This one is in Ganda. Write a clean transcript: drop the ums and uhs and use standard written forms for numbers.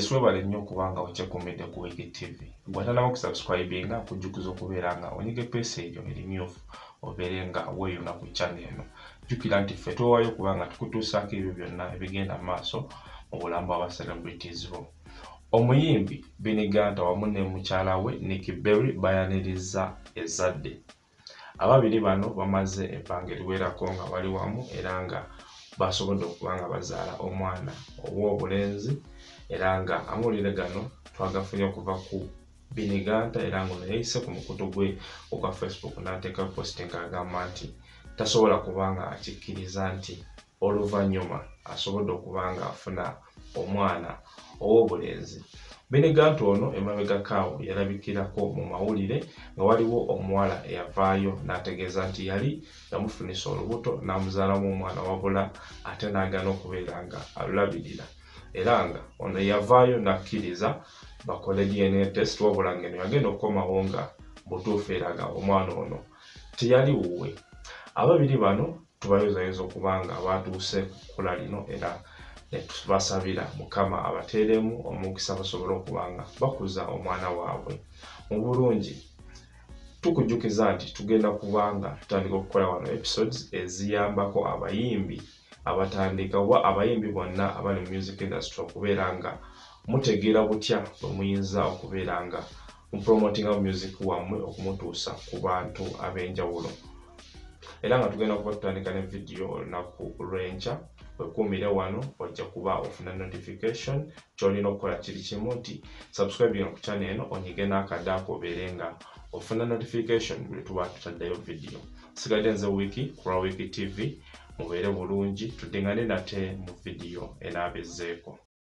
Yes, webale nnyo okubanga okyekumidde ku Wiki TV. Gwatanaba kusubscribinga, nkujjukiza okubeera nga onyiga epeesa eryo erimyufu obeere nga weeyuna ku channel eno. Jjukira nti ffe twewaayo okubanga tukutuusaako ebyo byonna ebigenda mu maaso mu bulamu bwa celebrities bo. Omuyimbi Beenie Gunter wamu ne mukyala we Nikki Berry bayanirizza ezzadde. Ababiri bano bamaze ebbanga eriwerako nga bali wamu era nga basobodde okuba nga bazaala omwana ow'obulenzi, era nga amawulire gano twagafunye okuva ku Beenie Gunter, era nga ono yayise ku mukutu gwe ogwa Facebook n'ateeka post ng'agamba nti tasobola kuba nga akikkiriza nti oluvannyuma asobodde okuba nga afuna omwana ow'obulenzi. Beenie Gunter ono emabegako awo yalabikirako mu mawulire nga waliwo omuwala eyavaayo n'ategeeza nti yali yamufunisa olubuto n'amuzaalamu omwana, wabula ate n'agaana okubeera nga alulabirira, era nga ono yavaayo n'akkiriza bakole DNA test, wabula ng'eno yagenda okukomawo nga butuufu eraga omwana ono teyali wuwe. Ababiri bano tubayozayoza okuba nga batuuse ku kkula lino, era ne tubasabira Mukama abateeremu omukisa basobole okuba nga bakuza omwana waabwe mu bulungi. Tukujjukiza nti tugenda kubanga tutandika okukola wano episodes eziyambako abayimbi abatandika oba abayimbi bonna abali mu music industry okubeera nga mutegeera butya bwe muyinza okubeera nga mupromotinga music wammwe okumutuusa ku bantu ab'enjawulo. Era nga tugenda kuba tutandika ne vidiyo olunaku lw'enkya. Wekuumire wano, ojja kuba ofuna notification. Ky'olina okukola kiri kimu nti subscribinga ku channel eno, onyige n'akadde ako obeere nga ofuna notification buli tuba tutaddeyo vidiyo. Sigadde nze Wiki ku lwa Wiki TV. Mubeere bulungi, tuddingane nate mu vidiyo enaabezzeeko.